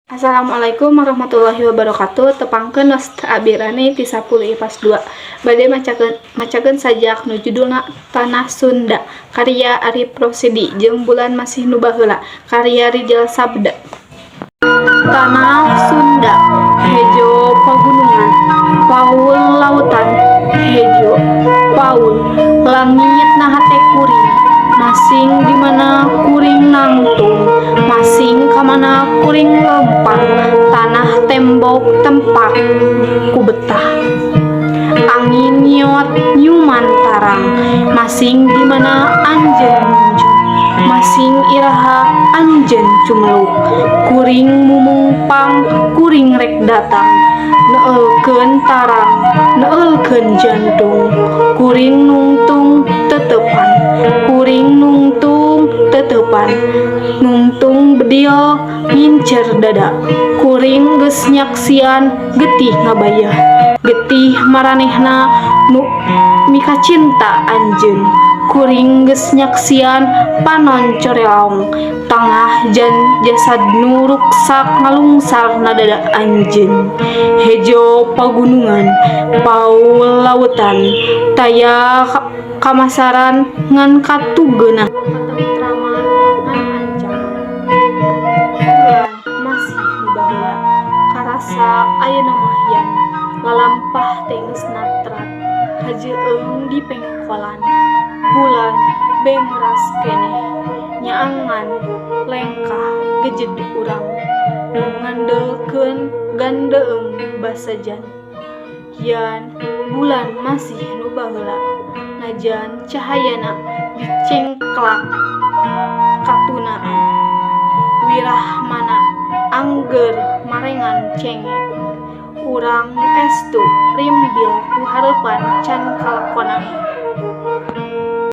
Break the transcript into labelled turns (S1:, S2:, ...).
S1: Assalamualaikum warahmatullahi wabarakatuh. Tepangkeun, wasta abi Rani ti 10 IPA 2, bade macakeun sajak nu judulna Tanah Sunda karya Arif Rosidi jeung Bulan Masih Nu Baheula karya Rizal Sabda. Tanah Sunda, hejo pagunungan, paul lautan, hejo paul langit na hate kuring, masing di mana kuring nangtung, masing ka mana kuring lempang. Tanah tembok tempak ku betah, angin nyiot nyiuman tarang, masing di mana anjeun nunjung, masing iraha anjeun cumeluk. Kuring mumungpang, kuring rek datang neulkeun tarang, neulkeun jantung. Kuring nungtung teuteupan, kuring nungtung teuteupan, nungtung bedil ngincer dada. Kuring geus nyaksian getih ngabayah, getih maranehna nu mikacinta anjeun. Kuring geus nyaksian panon corelaong tangah jasad nu ruksak ngalungsar na dada anjeun. Hejo pagunungan, paul lautan, taya kamasaran ngan katugeunah, katentraman ngan ancaman. Bulan masih nu baheula karasa ayeuna mah yan lalampah teh geus natrat kajeueung di pengkolan. Bulan bengras keneh nyaangan lengkah gejed urang nu ngandelkeun gandeung basajan. Yan bulan masih nu baheula najan cahayana dicengklak katunaan. Wirahmana angger marengan cengek urang nu estu.